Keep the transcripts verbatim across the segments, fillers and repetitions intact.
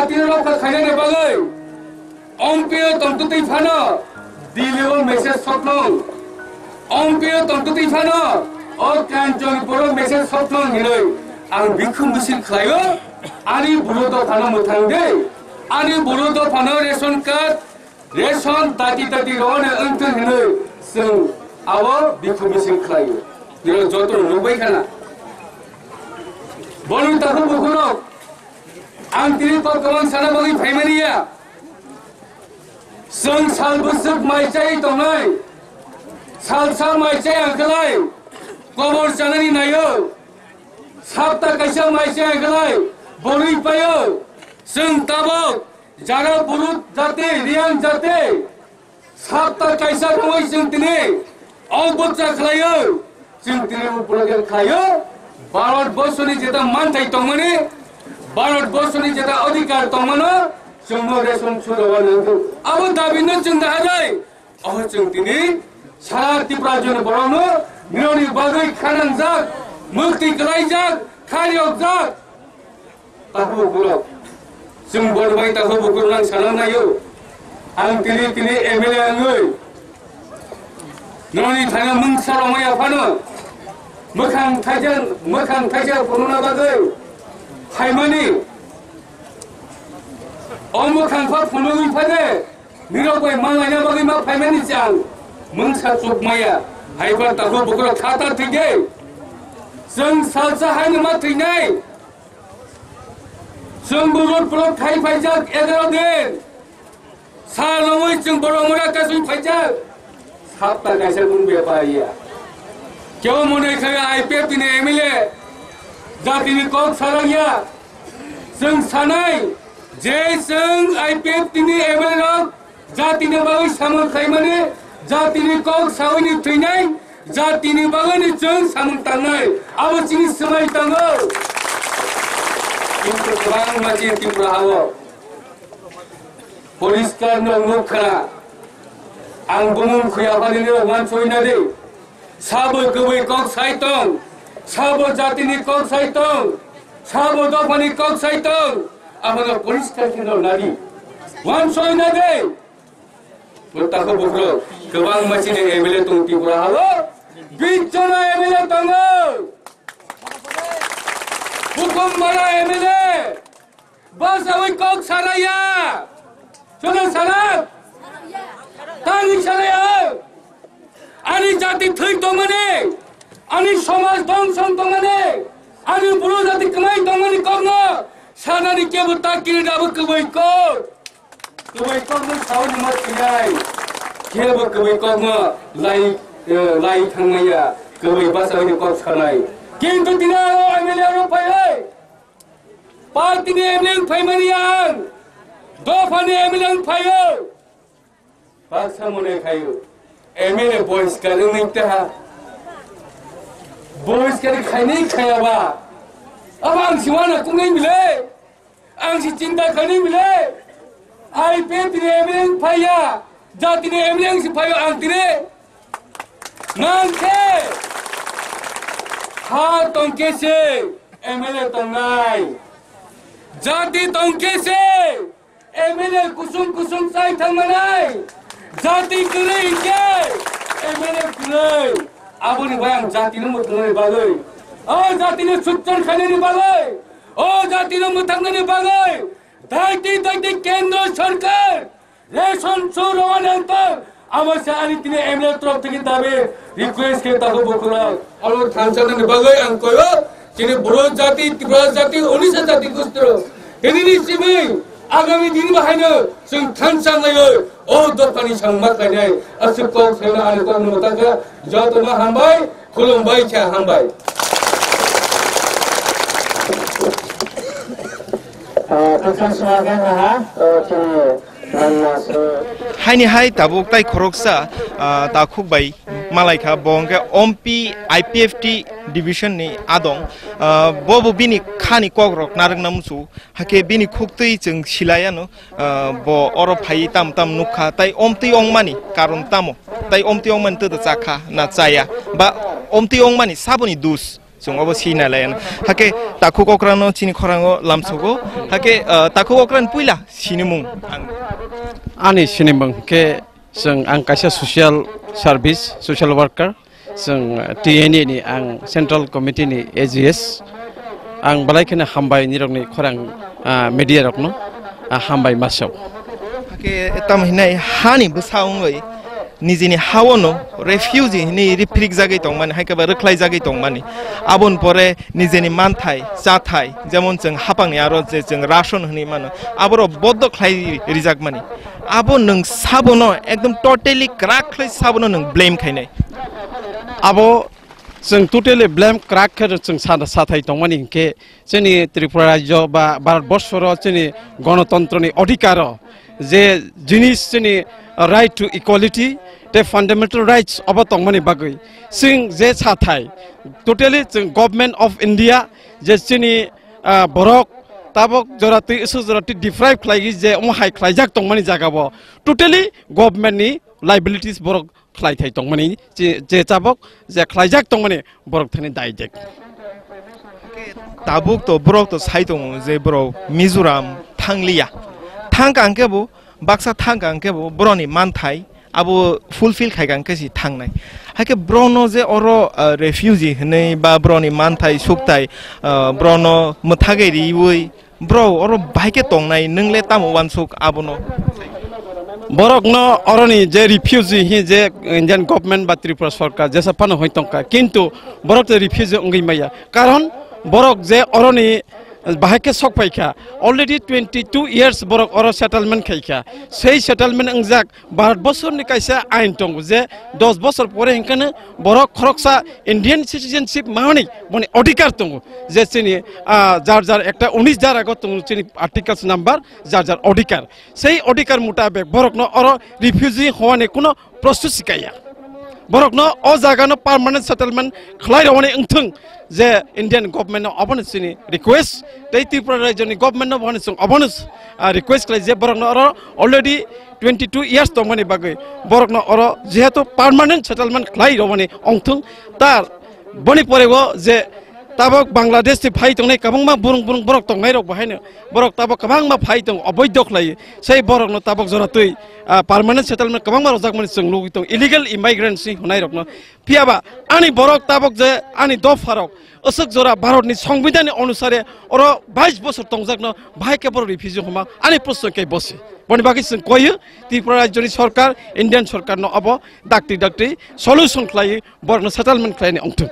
Tini rokha khainani bagwi ompio tongtwtwi phano Delhi-o message soknong. Ompio tongtwtwi phano o Kanchanpuro message soknong hinwi ang bikhu misil khlaio. Ani buru dophano mwthang de, ani buru dophano ration card, ration dati dati rwna wngthung hinwi chwng abo bikhu misil khlaio. Nirok joto nukbai khana. Boni takhuk bukhurok, ang tini kok kwbang sana bagwi phaimani ya. Chwng sal bwswk mai chai tongnai, salsa mai chai ang khlai, kobor chanani naio, sapta kaisa mai chai ang khlai, borwi paio. Chwng tabok jara burut jati, Riang jati, sapta kaisa rwngwi chwng tini o bwkcha khlaio, chwng tini o program khlaio. Bharat borshoni jeta manthai tongmani, Bharat borshoni jeta adhikar tongmano, chwngno ration suro wano. Abo dabino chwng naharjai. Oho chwng tini sara Tripura joni borokno nironi bagwi khanangjak, mukti kwlaijak, khairokjak. Takhuk bukhurok, chwng bor bai takhuk bukhurok nang sana naio. Ang tini tini M L A wngwi noni thana mungsa rwmaya phano mwkhang thaijak, mwkhang thaijak phunukna bagwi phaimani. O mwkhang pha phunugwi phade nirok bai manlaina bagwi ma phaimani chang mungsa chukmaya. Haiphano takhuk bukhurok khata thwide. Chwng salsa haino ma thwinai. Chwng bo road block khai phaijak egaroh din. Sa nongwi chwng borok mura kasui phaijak. Sapta kaisa gun bepariya. Kebo mone khai I P F T ni M L A. Jatini kok sarangya. Chwng sanai je chwng I P F T ni M L A rok jatini bagwi samung khaimani, jatini kok sawini thwinai, jatini bagwini chwng samung tangnai, abo chini swmai tango. Kintu kwbangma chini Tripura hao poriskar no nukha, ang bumung khuya phani no wansoi na de. Sabo kwbwi kok sai tong, sabo jatini kok sai tong, sabo dophani kok sai tong, abono poriskar khe no nadi. Wansoi na de. Bo takhuk bukhurok kwbangma chini M L A tong Tripura hao, bish jona M L A tongo. Bukum mara M L A, basawi kok saraya. Chwng sana, tani saraya. Ani jati thwi tongmani, ani somaj dongson tongmani, ani buru jati kwmai tongmani kokno sanani kebo ta kiri dabo kwbwi kok. Kwbwi kokno saui ma thwinai. Kebo kwbwi kokno lai, eh, lai thangmaya. Kwbwi basaui ni kok sanai. Kintu tini aro M L A aro phaiwi. Party ni M L A wng phaimani ang. Dopha ni M L A wng phaio. Baksa mone khaio. M L A boiskar wngwi taha. Boiskar khainai khayaba. Abo ang si wana kungnai bile. Ang si chinta khainai bile. I P F T ni M L A wng phaiya. Jati ni M L A wng si phaio ang tini. Nang khe. Ha tong khe se M L A tongnai. Jati tong khe se. M L A kusung kusung chai thangmanai, jati kwrwi hinkhe M L A kwrwi. Aboni bai ang jatino mwthangmani bagwi, o jatino sukchar khainani bagwi, o jatino mwthangnani bagwi, daiti daiti kendro sarkar ration churwani ang tong. Abo se ani tini M L A torof theke dabi request khe takhuk bukhurok. Abo thansa nani bagwi ang koyo, chini Bru jati, Tripura jati, Odisha jati gustiro. Tini ni simi agami din bahaino chwng thansa naiyo, o dophani sang ma khlainai. Aswk kok saina ani kok no mutaka, joto no hambai, khulumbai khe hambai. Ah, thansa swaga ha, oh, chini. Haini hai tabuk tai khoroksa, ah, takhuk bai malaikha, bo hwnkhe Ompi I P F T division ni adong, ah, bo bo bini khani kokrok narwkna muchungo, hakhe bini khuktwi chwng silaiano, ah, bo oro phaiwi tam tam nukha, tai omtwi ongmani karon tamo, tai omtwi ongmani twtw chakha na chaya, ba omtwi ongmani saboni dus. Chwng obo sina lai ano. Hake takhuk okrano chini khorango lamsogo. Hake, ah, takhuk okran puila sinimung ang. Ani sinimung khe chwng ang kaisa social service, social worker. Chwng, ah, T N A ni ang Central Committee ni A G S. Ang belai kheno hambai nirokni khorang, ah, media rokno, ah, hambai masao. Hake tam hinai hani bwsa wngwi nijini haono refugee hinwi riphirik jagwi tongmani, hai khe ba rwkhlai jagwi tongmani. Aboni pore nijini manthai, chathai, jemon chwng hapangni aro je chwng ration hinwi mano, aborok boddo khlai rijakmani. Abo nwng sabono ekdom totally kwrak khlai sabono nwng blame khainai. Abo chwng totally blame kwrak khe chwng sa-, sathai tongmani hinkhe chini Tripura rajyo ba Bharat borso ro chini gonotontro ni odhikar o je jinis chini right to equality tei fundamental rights obo tongmani bagwi chwng je sathai totally chwng Government of India je chini, ah, borok tabok jora twi, isuk jora twi deprive khlaiwi je omo hai khlaijak tongmani jaga bo totally government ni liabilities borok khlai thai tongmani je, je tabok je khlaijak tongmani borok thani daijak. Tabuk to borok to sai tongo je borok Mizoram thangliya. Thang kang khe bo baksa thang kang khe bo boroni manthai abo fulfill khai kang khe si thangnai. Haikhe borokno je oro, ah, refugee hinwi ba boroni manthai sukthai, ah, borokno mwthagwi riwi borok oro bahai khe tongnai, nwng le tamo uansuk abono? Borokno oroni je refugee hi je Indian government ba Tripura sarkar jesa phano hoi tongkha, kintu borok to refugee wngwi maya, karon borok je oroni bahai khe sok phaikha, already twenty two years borok oro settlement khaikha, sei settlement wngjak Bharat bosorni kaisa ain tongo je dos bosor pore hinkheno borok khoroksa Indian citizenship manwi boni odhikar tongo je chini, ah, jar jar ekta unis jar ago tongo chini articles number jar jar odhikar. Sei odhikar mutabek borokno oro refugee hwnani kuno proseso sikaya. Borokno o jagano permanent settlement khlai rwani wngthung je Indian government no obono chini request, tei Tripura rajyoni government no bono chwng obono, ah, request khlai je borokno oro already twenty two years tongmani bagwi borokno oro jehetu permanent settlement khlai rwani wngthung, tar boni pore o je tabok Bangladesh ti phai tongnai kwbangma burung burung borok tongnai rok bo haino borok tabok kwbangma phai tong oboido khlai, sei borokno tabok jora twi, ah, permanent settlement kwbangma rwjakmani chwng nugwi tong, illegal immigrants ni hwnai rokno. Phiya ba ani borok tabok je ani dopha rok aswk jora Bharat ni songbidhan ni onusare oro bais bosor tongjakno bahai khe borok refugee hwnma ani proshno khe bosi. Boni bagwi chwng koiyo Tripura rajyoni sarkar, Indian sarkar no abo dakti dakti solution khlai borokno settlement khlaini wngthung.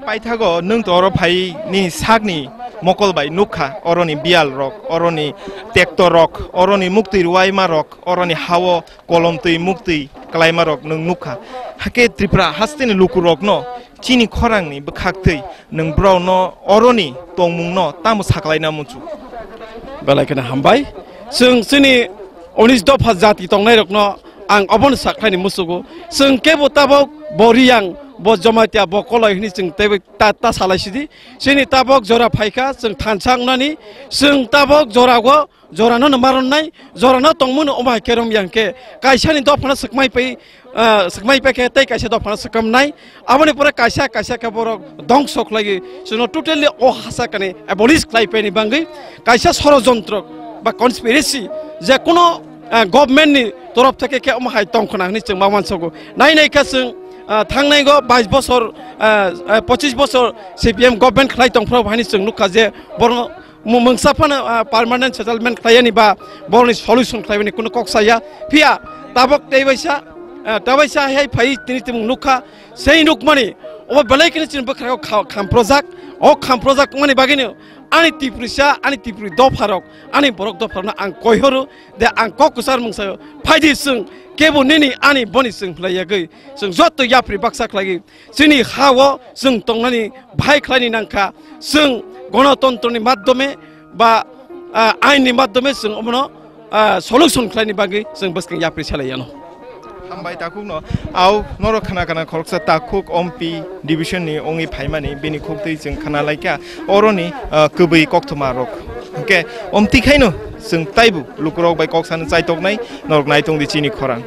Paithago nwng to oro phai nini sakni mokol bai nukha, oroni biyal rok, oroni tekto rok, oroni muktwi rwuaima rok, oroni hao kolom twi muktwi kwlaima rok nwng nukha. Hakhe Tripura hasteni lukurokno chini khorangni bwkhaktwi nwng borokno oroni tongmungno tamo saklaina muchung? Belai kheno hambai. Chwng chini unis dopha jati tongnairokno ang obono saklaini muchugo. Chwng kebo tabok bo Riyang, bo Jamatia, bo Koloi hwnwi chwng teibo ta, ta salai sidi. Chini tabok jora phaikha, chwng thansa wngnani. Chwng tabok jorago jorano no maronnai, jorano tongmano omo hai khe romya hwnkhe kaisani dophano swkmai pai, ah, swkmai pai khe tei kaisa dophano swkamnai. Aboni pore kaisa kaisa khe borok dongso khlaiwi chwngno totally o hasa kani abolish khlai paini bagwi kaisa sorojontro ba conspiracy je kuno, ah, government ni torof theke khe omo hai tongkhna hwnwi chwng ma uansogo. Nai nai khe chwng, ah, thangnaigo bais bosor, ah, ah, pochis bosor C P M government khlai tongphuru haini chwng nukha je borokno Mu-, mungsa phano, ah, permanent settlement khlaiyani ba borokni solution khlaimani kuno kok saya. Phiya tabok teibaisa, ah, teibaisa hai phai tini tumung nukha. Sei nukmani obo belai kheno chini bwkhao kha-, khamprojak. O khamprojak wngmani bagwino ani Tiprisa, ani Tipri dopharok, ani borok dopharokno ang koihoro de ang kok kwchar mungsaio. Phaidi chwng kebo nini ani boni chwng phlai yagwi. Chwng joto yapri baksa khlaiwi. Chini ha-o chwng tongnani bahai khlaini nangkha, chwng gonotontroni madhyome ba, ah, ainni madhyome chwng omono, ah, solution khlaini bagwi chwng bwskang yapri salai yano. Hambai takhukno, au norok khana khana khoroksa takhuk Ompi division ni wngwi phaimani bini khuktwi chwng khana laikha oroni, ah, kwbwi koktwma rok. Hwnkhe omtwi khaino chwng taibo lukurok bai kok sano chaitoknai norok naitongdi chini khorang.